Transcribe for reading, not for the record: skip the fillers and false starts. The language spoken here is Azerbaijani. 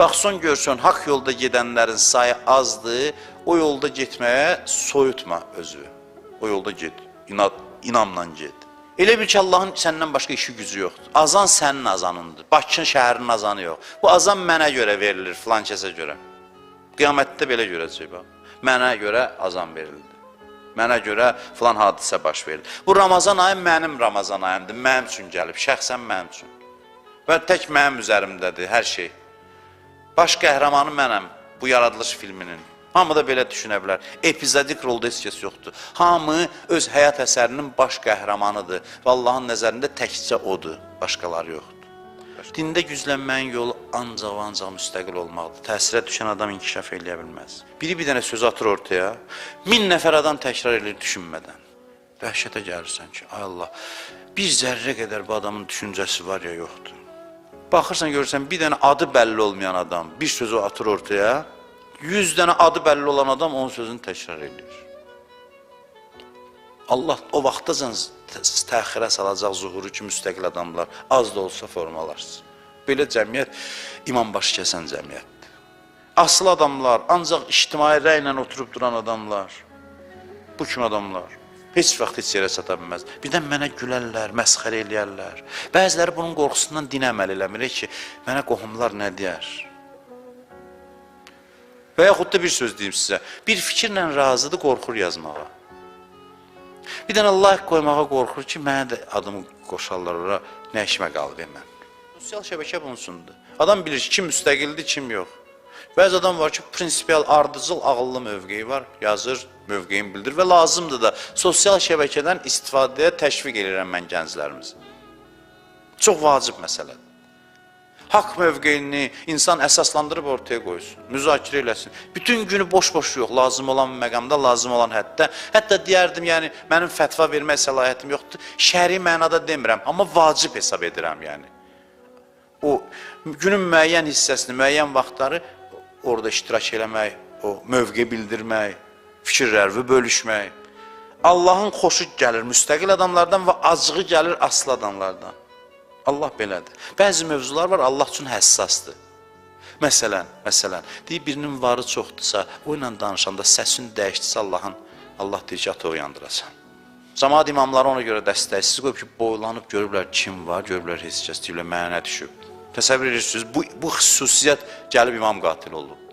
Baxsan görsən, haqq yolda gedənlərin sayı azdır, o yolda getməyə soyutma özü. O yolda get, inamla get. Elə bil ki, Allahın səndən başqa işi gücü yoxdur. Azan sənin azanındır, Bakının şəhərinin azanı yox. Bu azan mənə görə verilir, filan kəsə görə. Qiyamətdə belə görəcək, bax. Mənə görə azan verildi. Mənə görə filan hadisə baş verildi. Bu Ramazan ayı mənim Ramazan ayımdır, mənim üçün gəlib, şəxsən mənim üçün. Və tək mənim üzərimdədir hər şey. Baş qəhrəmanı mənəm bu yaradılış filminin. Hamı da belə düşünə bilər. Epizodik rolda heç kəs yoxdur. Hamı öz həyat əsərinin baş qəhrəmanıdır. Və Allahın nəzərində təkcə odur, başqaları yoxdur. Dində güclənməyin yolu ancaq və ancaq müstəqil olmaqdır. Təsirə düşən adam inkişaf eləyə bilməz. Biri bir dənə söz atır ortaya, 1000 nəfər adam təkrar eləyir düşünmədən. Dəhşətə gəlirsən ki, ay Allah, bir zərrə qədər bu adamın düşüncəsi var ya yoxdur. Baxırsan, görürsən, bir dənə adı bəlli olmayan adam bir sözü atır ortaya, 100 dənə adı bəlli olan adam onun sözünü təkrar eləyir. Allah o vaxtacan təxirə salacaq zuhuru ki, müstəqil adamlar az da olsa formalarsın. Belə cəmiyyət imam başı kəsən cəmiyyətdir. Asıl adamlar, ancaq ictimai rəylə oturub duran adamlar, bu kimi adamlar heç vaxt heç yerə çata bilməz. Birdən mənə gülərlər, məsxərə eləyərlər. Bəziləri bunun qorxusundan dinə əməl eləmir ki, mənə qohumlar nə deyər? Və yaxud da bir söz deyim sizə, bir fikirlə razıdır, qorxur yazmağa. Bir dənə like qoymağa qorxur ki, mənə də adımı qoşarlar ora, nə işimə qalır mən. Sosial şəbəkə bunun üçündür. Adam bilir ki, kim müstəqildir, kim yox. Bəzi adam var ki, prinsipial, ardıcıl, ağıllı mövqeyi var, yazır, mövqeyini bildirir və lazımdır da sosial şəbəkədən istifadəyə təşviq edirəm mən gənclərimizi. Çox vacib məsələdir. Haqq mövqeyini insan əsaslandırıb ortaya qoysun, müzakirə eləsin. Bütün günü boş-boş yox, lazım olan məqamda, lazım olan həddə. Hətta deyərdim, yəni mənim fətva vermək səlahiyyətim yoxdur. Şəri mənada demirəm, amma vacib hesab edirəm yəni. O günün müəyyən hissəsini, müəyyən vaxtları orada iştirak eləmək, o mövqe bildirmək, fikirləri bölüşmək. Allahın xoşu gəlir müstəqil adamlardan və acığı gəlir asılı adamlardan. Allah belədir. Bəzi mövzular var, Allah üçün həssasdır. Məsələn, deyir, birinin varı çoxdursa, o ilə danışanda səsini dəyişdirsə Allahın, Allah deyir ki, atı oyandırasan. Camaat imamları ona görə dəstəksiz qoyub ki, boylanıb görüblər kim var, görüblər heç kəs, deyirlər, mənə nə düşüb. Təsəvvür edirsiniz, bu xüsusiyyət gəlib imam qatil olub.